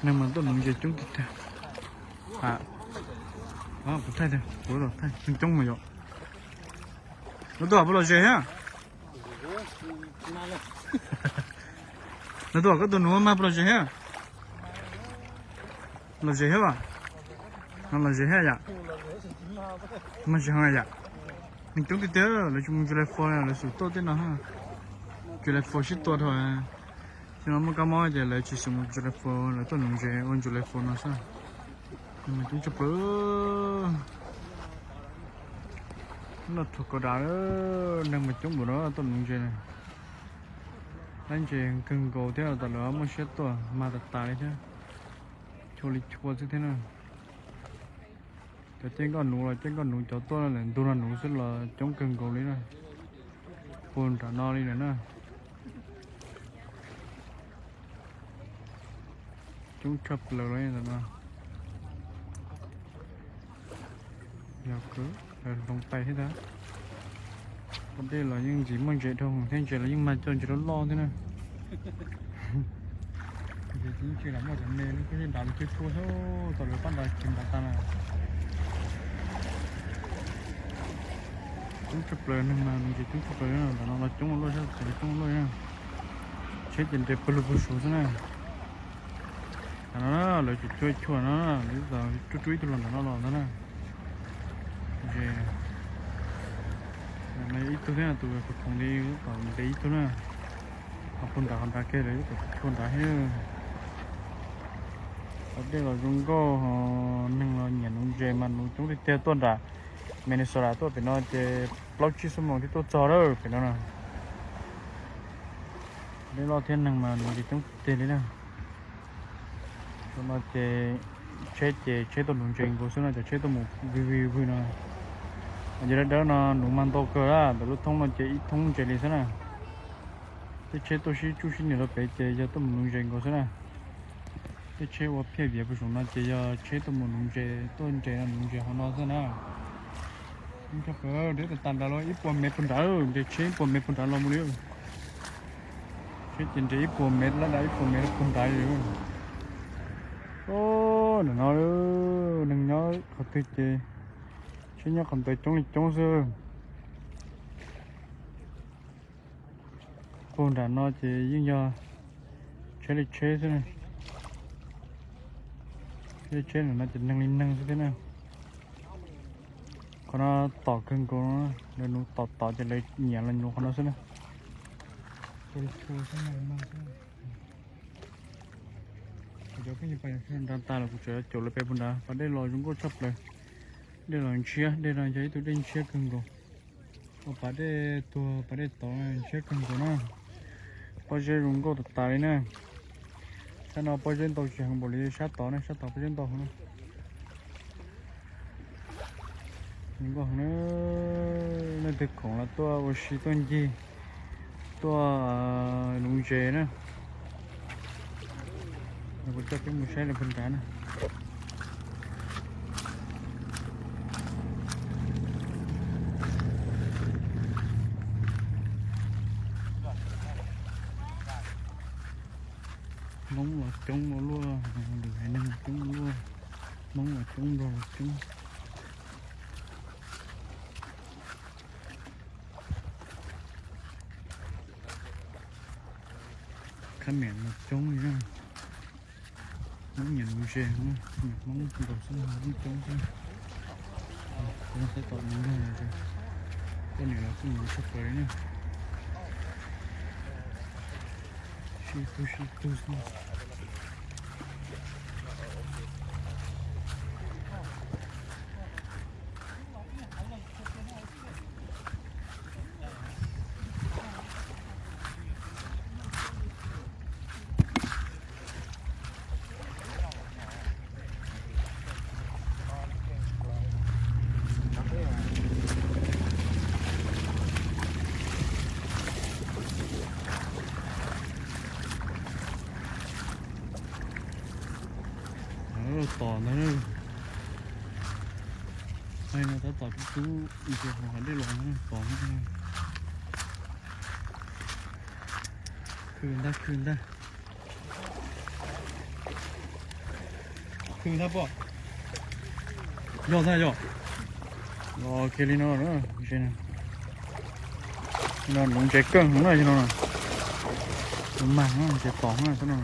Neeg mas tuaj nuv ntses coob tiag tiag. Kuv thaij tiag, kuv los thaij neeg coob mas yom. Lawv tuaj puas lom zem thiab? Lawv tuaj koj tus nuv mas puas lom zem thiab? Lom zem thiab as? No lom zem thiab yom? Mag zem heev yom? Neeg coob tiag tiag, lawv tsis mus July Four, lawv xub tuaj tej no. July Four sib tua dhau. Tsis no muaj kab mob ces lawv tsis xub mus July Four, lawv tuaj nuv ntses ua July Four no xwb. Neeg mas coob tshaj plaws. Loj thuam kaus dav, neeg mas coob npaum no tuaj nuv ntses na. Dab ntses kawg nkaus thiab, tas lawv muaj siab tuaj mag tas tas li thiab. Chua li chua xwb thiab na. Cov caij nkoj nuv los caij nkoj nuv, cov tuaj lawm ntu no nuv xwb los coob kawg nkaus li na. Puag nram no li lawm na. Coob tshaj plaws li ntawm no. Yog kwv, hloov tais thiab ntag. Pas dej los yeej ntxim muaj ntses dhau thiab, ntses los yeej mag coj ntses loj loj thiab na. Ntses tsis tsis los muaj cov me li, kuj yeej nrad los cua cua xwb, tas lawv pab nrad tsis nrad tas na. Coob tshaj plaws, neeg mas nuv ntses coob tshaj plaws, ntawm no los coob ua luaj, sab tod los coob ua luaj. Tsheb ces nres pawg lug pawg saud xwb na. Ntawm no lawv tseem cua chua no, lawv rub rub ib tug los ntawm no los ntag na. Ces ib tug thiab, tus khoom khoom li tom ntev ib tug na. Ho puag nrad, ho nrad kiag lawv ib tug chua nrad thiab. Pas dej los zoo nkauj, neeg los nyiam nuv ntses mas nuv coob tiag tiag. Tuaj nram Minnesota tuaj pem no ces plaub tsib xuab moos thiaj tuaj txog lawm pem no na. Dej loj thiab neeg mas nuv ntses coob tiag li na. Tam no ces tsheb ces tsheb tuaj nuv ntses nkaus xwb no, cov tsheb tuaj mus vwg vwg vwg no. Ces dawb dawb no nuv mag ntau kawg, ntawm lub thoob no ces ib thoob ntses li xwb na. Tej tsheb tuaj sib tsuj sib nias rau pem ces yog tuaj mus nuv ntses nkaus xwb na. Tej tsheb ua phiaj viav puag saum no ces yog tsheb tuaj mus nuv ntses, tuaj ntses no nuv ntses hauv no xwb na. Deb tas tas nrad los ib puas mev puag nrad, ntses tsheb ib puas mev puag nrad los mus li. Tsheb ces nres ib puas mev, lab dab ib puas mev puag nrad li. Ntawm no neeg nyob qhov twg ces tsheb nyob qhov ntawd coob li coob xwb. Puag nram no ces yeej yog tsheb li tsheb xwb na. Tsheb li tsheb, nram no ces neeg li neeg xwb thiab na. Qhov no tom kawg nkaus, lawv nuv tom tom ces lawv nyiam los nuv qhov no xwb na. Cov phooj ywg nrad tas los kuv tseem caum lawv pem puag nrad. Pas dej los zoo nkauj tshaj plaws. Dej los ntshiab, dej no yog ib tug dej ntshiab kawg nkaus. Ua pas dej tuag pas dej tod ntshiab kawg nkaus na. Pob zeb zoo nkauj tas tas li na. Sab no pob zeb ntau tsis heev npaum li sab tod na, sab tod pob zeb ntau heev na. Zoo nkauj heev na. Leej twg khoom los tuaj ua si tuaj ncig, tuaj nuv ntses na. Kuv coj peb mus saib lawv puag nrad na. Hmoob los coob ua luaj, lwm haiv neeg coob ua luaj, Hmoob los coob, Nplog los coob. Khab niam los coob li na. Hmoob nyiam nuv ntses, nyiam Hmoob nkaus xwb, Hmoob coob xwb. Kuv saib tom nuv no, poj niam los kuj nuv tshaj plaws li na. Sib tug sib tug xwb. Tom ntag. Ai no tab tom rub rub ntses hauv hav dej los tom. Khw ntag, khw ntag. Tw ntag poj. Yog ntag yog. Los kiag li no na. No nuv ntses kawg no na, no. Nuv mag no, ntses tom no xwb no.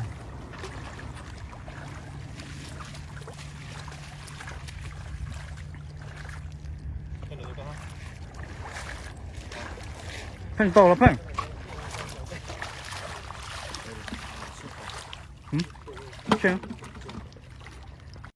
Pheej tau los Pheej.